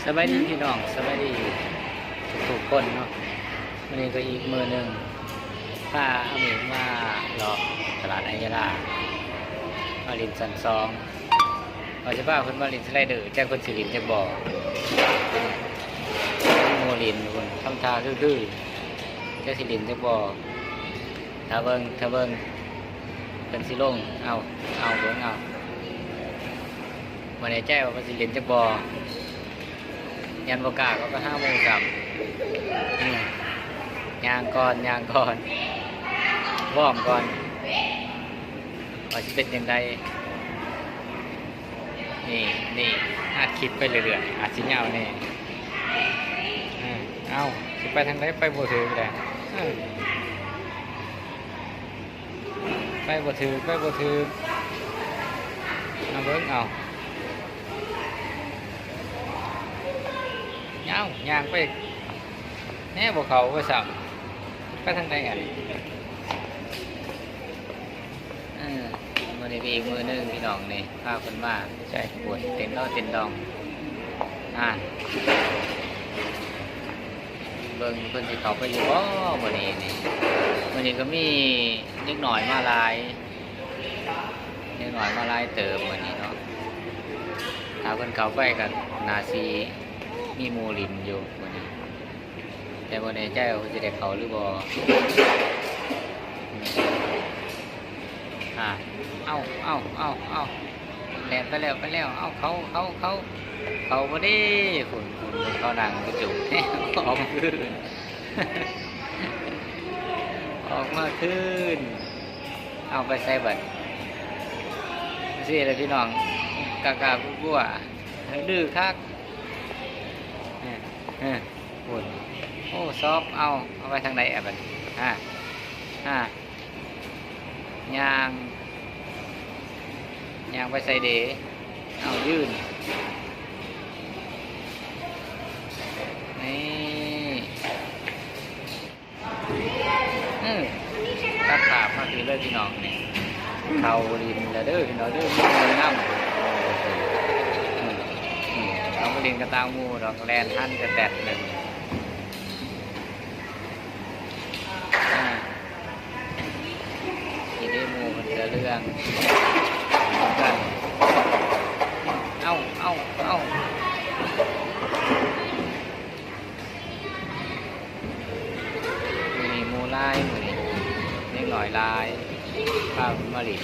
ສະບາຍດີພີ່ນ້ອງ ສະບາຍດີທຸກໆຄົນເນາະ. ມື້ນີ້ກໍອີກມື້ໜຶ່ງ ພາອາມີມາເລາະຕະຫຼາດໄອຍາລາ ມາຫຼິ້ນຊັ້ນສອງ ວ່າຊິພາເພິ່ນມາຫຼິ້ນສະໄລເດີ ຈັກເພິ່ນຊິຫຼິ້ນຈັກບໍ່. ໝູ່ຫຼິ້ນພຸ້ນ ທຳທ່າຄືໆ ຈັກຊິຫຼິ້ນຈັກບໍ່. ຖ້າເບິ່ງ ຖ້າເບິ່ງ ເພິ່ນຊິລົງ ເອົາ ເອົາ ເບິ່ງເອົາ. ບໍ່ແນ່ໃຈວ່າເພິ່ນຊິຫຼິ້ນຈັກບໍ່. ຢ້ານບໍ່ກ້າເຂົ້າໄປຫາໝູ່ຊ້ຳ. ອືມ ຍ່າງກ່ອນ ຍ່າງກ່ອນ ວອມກ່ອນ ວ່າຊິເປັນຈັ່ງໃດ. ນີ້ ນີ້ ອັດຄລິບໄປເລື້ອຍໆ ອາດຊິຍາວແດ່. ເອີ ເອົາ ຊິໄປທາງໃດ ໄປບໍ່ຖືກແຫຼະ. ເອີ ໄປບໍ່ຖືກ ໄປບໍ່ຖືກ. ມາເບິ່ງເອົາ. ເອົາ ຍ່າງໄປແນ່ ບໍ່ເຂົ້າວ່າຊ້ຳ. ໄປທາງໃດອັນ? ເອີ ມື້ນີ້ກໍອີກມື້ໜຶ່ງພີ່ນ້ອງນີ້ ພາເພິ່ນມາ ໃຊ່ ໂອ້ຍ ເຕັ້ນດອງ ເຕັ້ນດອງ. ອ່າ ເບິ່ງເພິ່ນຊິເຂົ້າໄປຢູ່ບໍ່ມື້ນີ້ນີ້. ມື້ນີ້ກໍມີເດັກນ້ອຍມາຫຼາຍ ເດັກນ້ອຍມາຫຼາຍເຕີບມື້ນີ້ເນາະ. ຖ້າເພິ່ນເຂົ້າໄປກໍໜ້າຊິມີໝູ່ຫຼິ້ນຢູ່ມື້ນີ້ ແຕ່ບໍ່ແນ່ໃຈວ່າເພິ່ນຊິໄດ້ເຂົ້າຫຼືບໍ່. ອ່າ ເອົາ ເອົາ ເອົາ ເອົາ ແລ່ນໄປແລ້ວ ໄປແລ້ວ. ເອົາ ເຂົ້າ ເຂົ້າ ເຂົ້າ ເຂົ້າບໍ່ເດ້. ພຸ້ນ ພຸ້ນ ເຂົານັ່ງຢູ່ຈຸດ ອອກມາຄືນ ອອກມາຄືນ. ເອົາ ໄປໃສບັດ? ຊີ້ແຫຼະພີ່ນ້ອງ ກ້າໆກົວໆ ດື້ຄັກ. ເອີ ເອີ ພຸ້ນ ໂອ້ ຊອບ ເອົາ ເອົາໄປທາງໃດອະບັດນີ້? ອ່າ ອ່າ ຍ່າງ ຍ່າງໄປໃສເດ? ເອົາ ຢືນ ນີ້ ເອີ ຕັດພາບມາຄືເລີຍພີ່ນ້ອງນີ້. ເຂົ້າຫຼິ້ນແລ້ວເດີພີ່ນ້ອງເດີ ມີເງິນນຳ. ອືມ ອືມ ເຂົ້າມາຫຼິ້ນກັບຕ່າງໝູ່ດອກ ແລ່ນຫັນແຕ່ແຕັດໜຶ່ງ. ອ່າ ນີ້ເດ້ ໝູ່ເພິ່ນເສື້ອເຫຼືອງກັນ. ເອົາ ເອົາ ເອົາ. ມື້ນີ້ໝູ່ຫຼາຍ ມື້ນີ້ເດັກນ້ອຍຫຼາຍ ພາມາຫຼິ້ນ.